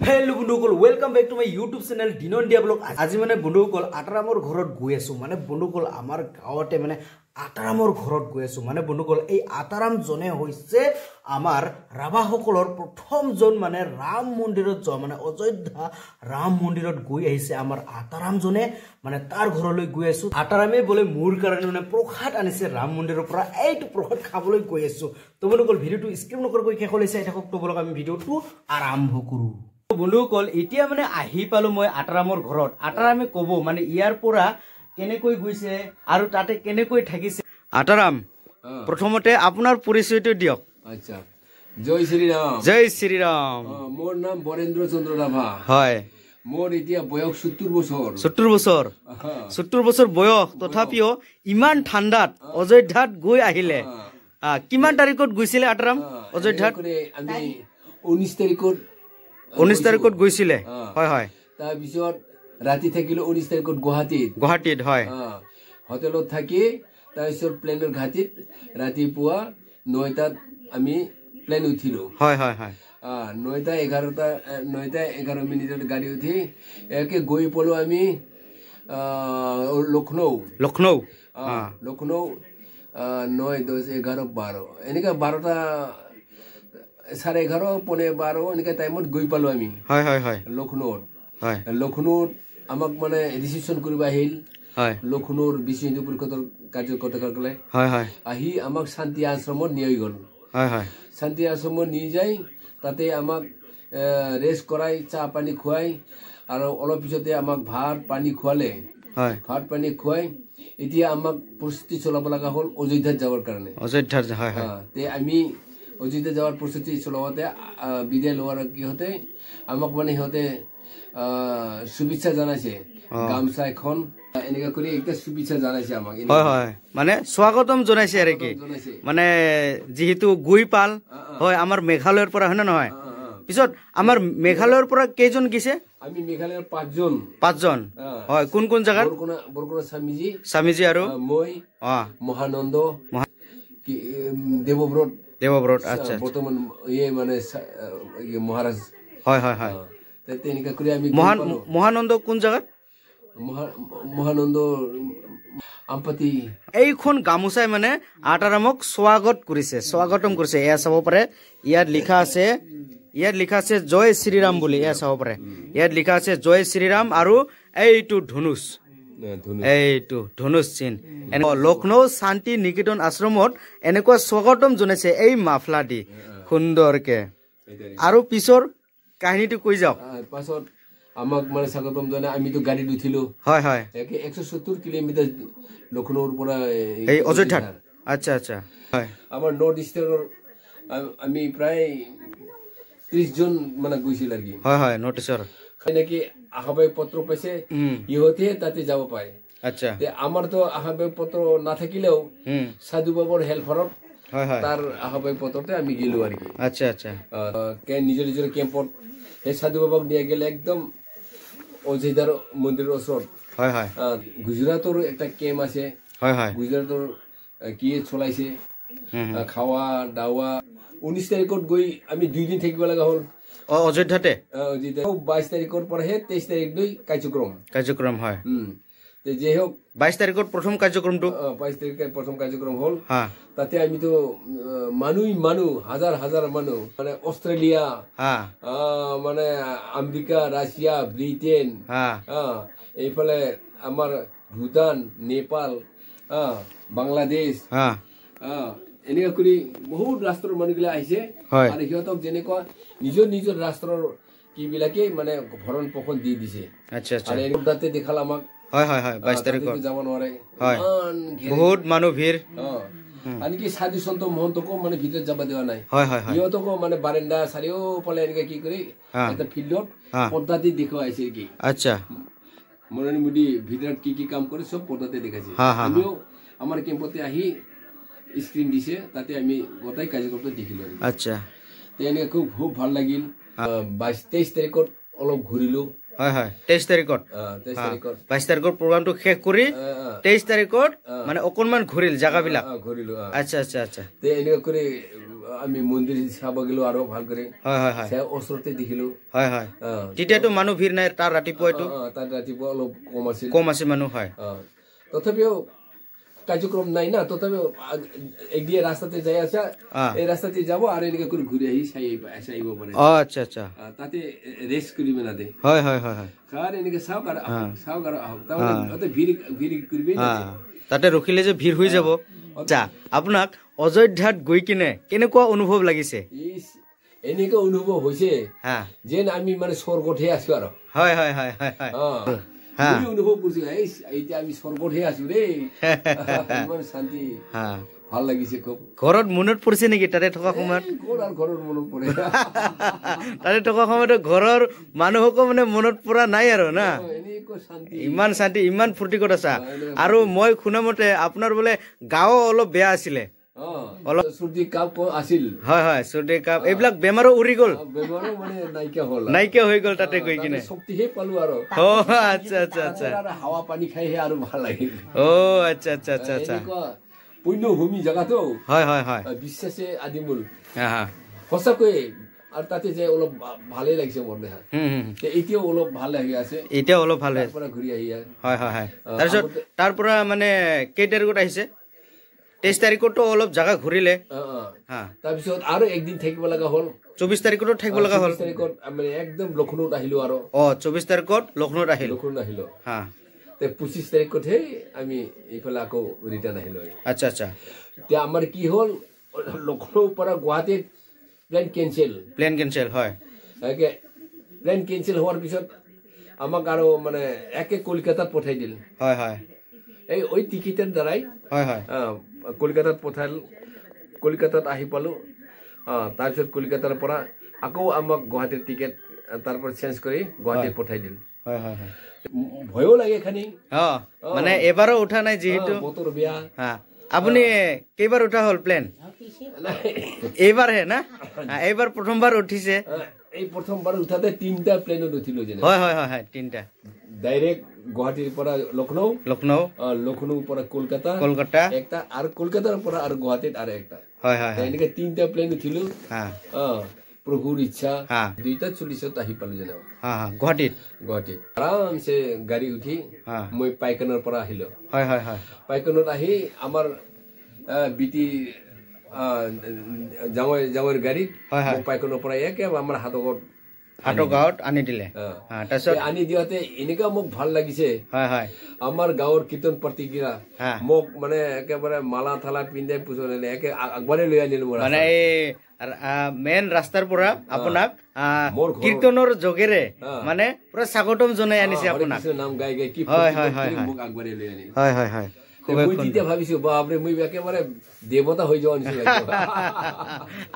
Hello' বন্ধুসকল, welcome back to my YouTube channel দিনন দিয়া blog. আজি মানে বন্ধুসকল আতাৰামৰ ঘৰত গৈ আছোঁ। মানে বন্ধুসকল আমাৰ গাঁৱতে মানে আতাৰামৰ ঘৰত গৈ আছোঁ। মানে বন্ধুসকল এই আতাৰামজনে হৈছে আমাৰ ৰাভাসকলৰ প্ৰথমজন মানে ৰাম মন্দিৰত যোৱা, মানে অযোধ্যা ৰাম মন্দিৰত গৈ আহিছে আমাৰ আতাৰামজনে। মানে তাৰ ঘৰলৈ গৈ আছোঁ। আতাৰামে বোলে মোৰ কাৰণে মানে প্ৰসাদ আনিছে ৰাম মন্দিৰৰ পৰা, এইটো প্ৰসাদ খাবলৈ গৈ আছোঁ। তো বন্ধুসকল ভিডিঅ'টো স্কিপ নকৰাকৈ শেষলৈ চাই থাকক। তো বলক আমি ভিডিঅ'টো আৰম্ভ কৰোঁ। বন্ধুসকল এতিয়া মানে আহি পালো মই আতাৰামৰ ঘৰত। আতাৰামে ক'ব মানে ইয়াৰ পৰা কেনেকৈ গৈছে আৰু তাতে কেনেকৈ থাকিছে। আতাৰাম, প্ৰথমতে আপোনাৰ পৰিচয়টো দিয়ক। আচ্ছা, জয় শ্ৰীৰাম। জয় শ্ৰীৰাম। মোৰ নাম বৰেন্দ্ৰ চন্দ্ৰ ৰাভা। হয়। মোৰ এতিয়া বয়স 70 বছৰ। 70 বছৰ? 70 বছৰ বয়স, তথাপিও ইমান ঠাণ্ডাত অযোধ্যাত গৈ আহিলে। কিমান তাৰিখত গৈছিলে আতাৰাম অযোধ্যাত? আমি 19 তাৰিখত। 19 তাৰিখত গৈছিলে? হয় হয়। তাৰপিছত ৰাতি থাকিলো 19 তাৰিখত গুৱাহাটীত। গুৱাহাটীত, হয়। হোটেলত থাকি তাৰপিছত প্লেনৰ ঘাটিত ৰাতিপুৱা 9টাত আমি প্লেন উঠিলো। হয় হয় হয়। 9টা 11 মিনিটত গাড়ী উঠি একে গৈ পালো আমি লক্ষ্ণৌ। লক্ষ্ণৌ। লক্ষ্ণৌ 9, 10, 11, 12 এনেকা 12টা 11:30 11:45 এনেকা টাইমত গৈ পালো আমি। হয় হয় হয়। লক্ষ্ণৌত। হয়। লক্ষ্ণৌত আমাক মানে ৰিচিপশ্যন কৰিব আহিল। হয়। লক্ষ্ণৌৰ বিশ্ব হিন্দু পৰিষদৰ কাৰ্যকৰ্তাসকলে। হয় হয়। আহি আমাক শান্তি আশ্ৰমত নিয়ে গ'ল। হয় হয়। শান্তি আশ্ৰমত নি যাই তাতে আমাক ৰেষ্ট কৰাই চাহ পানী খুৱাই আৰু অলপ পিছতে আমাক ভাত পানী খুৱালে। হয়। ভাত পানী খুৱাই এতিয়া আমাক প্ৰস্তুতি চলাব লগা হ'ল অযোধ্যাত যাবৰ কাৰণে। অযোধ্যাত, হয় হয়। তে আমি অযোধ্যা যোৱাৰ প্ৰস্তুতি চলাওঁতে বিদায় লোৱাৰ সিহঁতে আমাক মানে সিহঁতে শুভেচ্ছা জনাইছে, গামোচা এখন এনেকা কৰি একটা শুভেচ্ছা জনাইছে আমাক। হয় হয়, মানে স্বাগতম জনাইছে আৰু কি, মানে যিহেতু গৈ পাল হয় আমাৰ মেঘালয়ৰ পৰা, হয় নে নহয়? পিছত আমাৰ মেঘালয়ৰ পৰা কেইজন গৈছে? আমি মেঘালয়ৰ 5জন। 5জন, হয়। কোন কোন জেগাৰ? বৰকোনা স্বামীজী। স্বামীজী আৰু মই, মহানন্দ, দেৱব্ৰত। দেৱব্ৰত, আচ্ছা। বৰ্তমান এই মানে মহাৰাজ। হয় হয় হয়। তেনেকা কৰি আমি মহানন্দ কোন জেগাত? মহানন্দ আমপাতি। এইখন গামোচাই মানে আতাৰামক স্বাগত কৰিছে, স্বাগতম কৰিছে। এয়া চাব পাৰে, ইয়াত লিখা আছে, ইয়াত লিখা আছে জয় শ্ৰীৰাম বুলি। এয়া চাব পাৰে, ইয়াত লিখা আছে জয় শ্ৰীৰাম আৰু এইটো ধনুষ, এইটো ধনুষ চিন। লক্ষ্ণৌ শান্তি নিকেতন আশ্ৰমত এনেকুৱা স্বাগতম জনাইছে এই মাফলা দি সুন্দৰকে। আৰু পিছৰ কাহিনীটো কৈ যাওক। পাছত আমাক মানে স্বাগতম জনাই আমিতো গাড়ীত উঠিলো। হয় হয়। 170 কিলোমিটাৰ লক্ষ্ণৌৰ পৰা এই অযোধ্যাত। আচ্ছা আচ্ছা। হয়। আমাৰ নৰ্থ ইষ্টৰ আমি প্ৰায় 30 জন মানে গৈছিল আৰু কি। হয় হয়, নৰ্থ ইষ্টৰ নেকি আহ্বায়ক পত্ৰ পাইছে, ইহঁতে তাতে যাব পায়। আচ্ছা। আমাৰতো আহ্বায়ক পত্ৰ নাথাকিলেও সাধু বাবৰ হেল্পাৰত তাৰ আহ্বায়ক পত্ৰতে আমি গেলো আৰু কি। আচ্ছা আচ্ছা। নিজৰ নিজৰ কেম্পত সেই সাধু বাবাক নিয়ে গেলে একদম অযোধ্যাৰ মন্দিৰৰ ওচৰত। হয় হয়। গুজৰাটৰ এটা কেম্প আছে। হয় হয়। গুজৰাটৰ কি চলাইছে খাৱা দাৱা। 19 তাৰিখত গৈ আমি 2 দিন থাকিব লগা হ'ল অযোধ্যাতে। 22 তাৰিখৰ পৰাহে 23 তাৰিখলৈ কাৰ্যক্ৰম। কাৰ্যক্ৰম, হয়। যে হওক 22 তাৰিখত প্ৰথম কাৰ্যক্ৰমটো। 22 তাৰিখে প্ৰথম কাৰ্যক্ৰম হ'ল। তাতে আমিতো মানুহ হাজাৰ হাজাৰ মানুহ, মানে অষ্ট্ৰেলিয়া, মানে আমেৰিকা, ৰাছিয়া, ব্ৰিটেইন, এইফালে আমাৰ ভূটান, নেপাল, বাংলাদেশ, এনেকুৱা কৰি বহুত ৰাষ্ট্ৰৰ মানুহবিলাক আহিছে। আৰু সিহঁতক যেনেকুৱা নিজৰ নিজৰ ৰাষ্ট্ৰৰ কিবিলাকে মানে ভৰণ পোষণ দি দিছে। আৰু তাতে দেখাল আমাক। হয় হয় হয়। 22 তাৰিখত যাব নোৱাৰে, বহুত মানুহ ভিৰ। আনকি সাধু সন্ত মহন্তকো মানে ভিতৰত যাব দিয়া নাই। হয় হয়। সিহঁতকো মানে বাৰেণ্ডা চাৰিওফালে এনেকে কি কৰি এটা ফিল্ডত পৰ্দা দি দেখুৱাইছে কি। আচ্ছা। নৰেন্দ্ৰ মোদী ভিতৰত কি কি কাম কৰে চব পৰ্দাতে দেখাইছে। আমিও আমাৰ কেম্পতে আহি স্ক্ৰীন দিছে, তাতে আমি গোটেই কাৰ্যক্ৰমটো দেখিলো। আচ্ছা। তেনেকে খুব খুব ভাল লাগিল। 22 23 তাৰিখত অলপ ঘূৰিলো। হয় হয়। 23 তাৰিখত। 23 তাৰিখত 22 তাৰিখৰ প্ৰগ্ৰামটো শেষ কৰি 23 তাৰিখত মানে অকণমান ঘূৰিল জাগাবিলাক। ঘূৰিলো। আচ্ছা আচ্ছা আচ্ছা। এনেকুৱা কৰি আমি মন্দিৰ চাব গ'লো আৰু ভাল কৰি। হয় হয় হয়। চাই ওচৰতে দেখিলো। হয় হয়। তেতিয়াতো মানুহ ভিৰ নাই তাৰ ৰাতিপুৱাইতো? তাত ৰাতিপুৱা অলপ কম আছিল। কম আছিল মানুহ, হয়। তথাপিও কাৰ্যক্ৰম নাই না, তথাপিও একদিন ৰাস্তাতে যাই আছা, এই ৰাস্তাতে যাব আৰু এনেকে কৰি ঘূৰি আহি চাই আহিব পাৰে। আচ্ছা আচ্ছা। তাতে ৰেষ্ট কৰিব নাদে। হয় হয় হয় হয়। কাৰণ এনেকে চাওক আৰু আহক, চাওক আৰু আহক, তাৰমানে তাতে ভিৰ ভিৰ কৰিবই। তাতে ৰখিলে যে ভিৰ হৈ যাব। আচ্ছা, আপোনাক অযোধ্যাত গৈ কিনে কেনেকুৱা অনুভৱ লাগিছে? এনেকুৱা অনুভৱ হৈছে যেন আমি মানে স্বৰ্গতহে আছো আৰু। হয় হয় হয় হয় হয়। অনুভৱ কৰিছো এতিয়া আমি স্বৰ্গতহে আছো দেই, ইমান শান্তি, ভাল লাগিছে খুব। ঘৰত মনত পৰিছে নেকি তাতে থকা সময়ত? ঘৰত মনত পৰে। তাতে থকা সময়ত ঘৰৰ মানুহকো মানে মনত পৰা নাই আৰু না? ইমান শান্তি, ইমান ফূৰ্তি ক'ত আছা। আৰু মই শুনা মতে আপোনাৰ বোলে গাঁও অলপ বেয়া আছিলে, অলপ চৰ্দি কাপ আছিল। হয় হয়, চৰ্দি কাপ এইবিলাক বেমাৰো উৰি গ'ল, বেমাৰো মানে নাইকিয়া হ'ল, নাইকিয়া হৈ গ'ল তাতে গৈ কিনে। শক্তিহে পালো আৰু। অ আচ্ছা আচ্ছা আচ্ছা। হাৱা পানী খাইহে আৰু ভাল লাগিল। অ আচ্ছা আচ্ছা আচ্ছা আচ্ছা। পুণ্যভূমি জেগাটো। হয় হয় হয়। বিশ্বাসে আদিমূল সঁচাকৈয়ে। আৰু তাতে যে অলপ ভালেই লাগিছে মোৰ দেহা, এতিয়াও অলপ ভাল লাগি আছে। এতিয়াও অলপ ভাল পৰা ঘূৰি আহি। হয় হয় হয়। তাৰপিছত তাৰ পৰা মানে কেই তাৰিখত আহিছে? 23 তাৰিখতো অলপ জাগা ঘূৰিলে। তাৰপিছত আৰু একদিন থাকিব লগা হ'ল। 24 তাৰিখতো থাকিব লগা হ'ল। তাৰিখত মানে একদম লক্ষ্ণৌত আহিলো আৰু। অ 24 তাৰিখত লক্ষ্ণৌত আহিলো। লক্ষ্ণৌত আহিলো। হা, 25 তাৰিখতহে আমি এইফালে আকৌ ৰিটাৰ্ণ আহিলো। আচ্ছা আচ্ছা। এতিয়া আমাৰ কি হ'ল, লক্ষ্ণৌৰ পৰা গুৱাহাটীত প্লেন কেঞ্চেল। প্লেন কেঞ্চেল হয়। প্লেন কেঞ্চেল হোৱাৰ পিছত আমাক আৰু মানে একে কলকাতাত পঠাই দিল। হয় হয়। এই ওই টিকিটেৰ দ্বাৰাই। হয় হয়। কলকাতাত পঠাল, কলকাতাত আহি পালো। তাৰপিছত কলকাতাৰ পৰা আকৌ আমাক গুৱাহাটীৰ টিকেট তাৰ পৰা চেঞ্জ কৰি গুৱাহাটীত পঠাই দিল। হয় হয় হয়। ভয়ো লাগে খানি। মানে এবাৰো উঠা নাই যিহেতু বতৰ বেয়া। আপুনি কেইবাৰ উঠা হ'ল প্লেন? এইবাৰহে না? এইবাৰ প্ৰথমবাৰ উঠিছে। এই প্ৰথমবাৰ উঠাতে 3টা প্লেনত উঠিলো। হয় হয় হয় হয়, 3টা। ডাইৰেক্ট গুৱাহাটীৰ পৰা লক্ষ্ণৌ, লক্ষ্ণৌ, লক্ষ্ণৌৰ পৰা কলকাতা, কলকাতা একটা, আৰু কলকাতাৰ পৰা আৰু গুৱাহাটীত আৰু একটা। হয় হয়। এনেকে 3টা প্লেন উঠিলো। প্ৰভুৰ ইচ্ছা 2:40 আহি পালো যেন গুৱাহাটীত। গুৱাহাটীত আৰামছে গাড়ী উঠি মই পাইকানৰ পৰা আহিলো। হয় হয় হয়। পাইকানত আহি আমাৰ বিটি জাঙৰ গাড়ীত পাইকানৰ পৰা একে আমাৰ হাতত হাতগাঁৱত আনি দিলে। তাৰপিছত আনি দিয়াতে এনেকুৱা মোক ভাল লাগিছে। হয় হয়। আমাৰ গাঁৱৰ কীৰ্তন পাৰ্টিকেইটা মোক মানে একেবাৰে মালা থালা পিন্ধাই পুছলে একে আগবাঢ়ি লৈ আনিলো। মানে এই মেইন ৰাস্তাৰ পৰা আপোনাক কীৰ্তনৰ যোগেৰে মানে পুৰা স্বাগতম জনাই আনিছে আপোনাক। নাম গাই গাই কি হয় হয় হয় মোক আগবাঢ়ি লৈ আনিল। হয় হয় হয়। মই তেতিয়া ভাবিছো বাপৰে মই একেবাৰে দেৱতা হৈ যোৱা নিচিনা।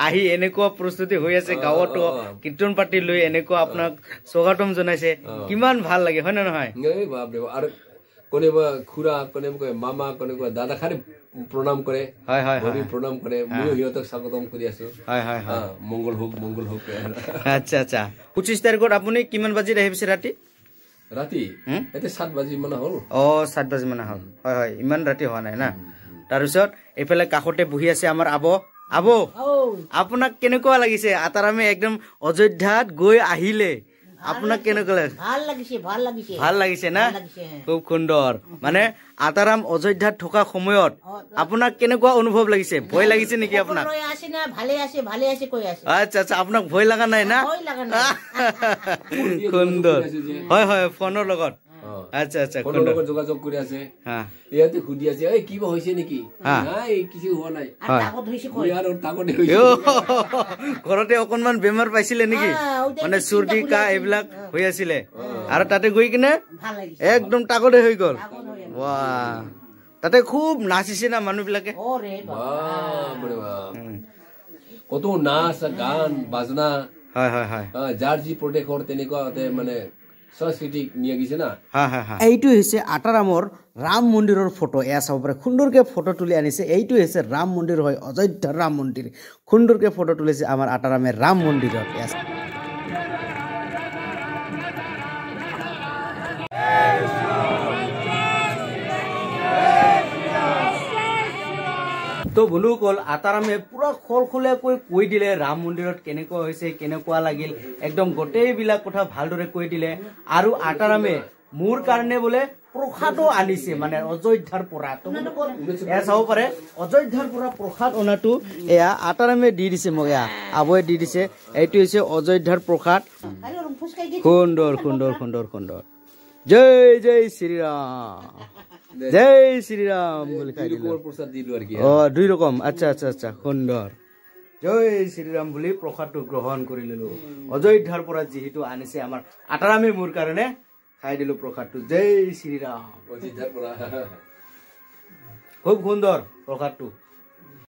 আহি এনেকুৱা প্ৰস্তুতি হৈ আছে গাঁৱতো কীৰ্তন পাতি লৈ এনেকুৱা আপোনাক স্বাগতম জনাইছে, কিমান ভাল লাগে হয় নে নহয়? বাপৰে। আৰু কোনোবা খুৰা, কোনোবা মামা, কোনোবা দাদা খালি প্ৰণাম কৰে। হয় হয় হয়, প্ৰণাম কৰে। ময়ো সিহঁতক স্বাগতম কৰি আছো। হয় হয় হয়, মংগল হওক মংগল হওক। আচ্ছা আচ্ছা। 25 তাৰিখত আপুনি কিমান বাজিত আহি পাইছে ৰাতি? ৰাতি এতিয়া 7 বাজি মান হ'ল। অ 7 বাজি মান হ'ল। হয় হয়, ইমান ৰাতি হোৱা নাই না। তাৰপিছত এইফালে কাষতে বহি আছে আমাৰ আব। আব, আপোনাক কেনেকুৱা লাগিছে? আতাৰামে একদম অযোধ্যাত গৈ আহিলে, আপোনাক কেনেকুৱা লাগিছে? ভাল লাগিছে, ভাল লাগিছে। ভাল লাগিছে না? খুব সুন্দৰ। মানে আতাৰাম অযোধ্যাত থকা সময়ত আপোনাক কেনেকুৱা অনুভৱ লাগিছে? ভয় লাগিছে নেকি আপোনাক? আচ্ছা আচ্ছা, আপোনাক ভয় লগা নাই না? সুন্দৰ। হয় হয়, ফোনৰ লগত। আচ্ছা আচ্ছা, যোগাযোগ কৰি আছে। ইয়াতে সুধি আছে এই কিবা হৈছে নেকি? নাই, কিছু হোৱা নাই। ঘৰতে অকনমান বেমাৰ পাইছিলে নেকি? মানে চৰ্দি কাহ এইবিলাক হৈ আছিলে, আৰু তাতে গৈ কিনে একদম তাকতে হৈ গল। বাহ, তাতে খুব নাচিছে না মানুহ বিলাকে? কত নাচ গান বাজনা। হয় হয় হয়, যাৰ যি প্ৰদেশৰ তেনেকুৱা মানে সাংস্কৃতিক নিয়ে গৈছে না। এইটো হৈছে আতাৰামৰ ৰাম মন্দিৰৰ ফটো। এয়া চাব পাৰে, সুন্দৰকৈ ফটো তুলি আনিছে। এইটো হৈছে ৰাম মন্দিৰ হয়, অযোধ্যাৰ ৰাম মন্দিৰ। সুন্দৰকৈ ফটো তুলিছে আমাৰ আতাৰামে ৰাম মন্দিৰত। এয়া তো বন্ধুসকল, আতাৰামে পুৰা খলখলীয়াকৈ কৈ দিলে ৰাম মন্দিৰত কেনেকুৱা হৈছে, কেনেকুৱা লাগিল, একদম গোটেইবিলাক কথা ভালদৰে কৈ দিলে। আৰু আতাৰামে মোৰ কাৰণে বোলে প্ৰসাদো আনিছে, মানে অযোধ্যাৰ পৰা। তো বন্ধুসকল, এয়া চাব পাৰে, অযোধ্যাৰ পৰা প্ৰসাদ অনাটো এয়া আতাৰামে দি দিছে মোক, এয়া আবয়ে দি দিছে। এইটো হৈছে অযোধ্যাৰ প্ৰসাদ। সুন্দৰ সুন্দৰ সুন্দৰ সুন্দৰ। জয় জয় শ্ৰীৰাম, জয় শ্ৰীৰাম বুলি খাই দিলো। প্ৰসাদ দিলো আৰু কি। অ, দুই ৰকম। আচ্ছা আচ্ছা আচ্ছা, সুন্দৰ। জয় শ্ৰীৰাম বুলি প্ৰসাদটো গ্ৰহণ কৰি ললো। অযোধ্যাৰ পৰা যিহেতু আনিছে আমাৰ আতাৰামে মোৰ কাৰণে, খাই দিলো প্ৰসাদটো। জয় শ্ৰীৰাম। অযোধ্যাৰ পৰা। খুব সুন্দৰ প্ৰসাদটো।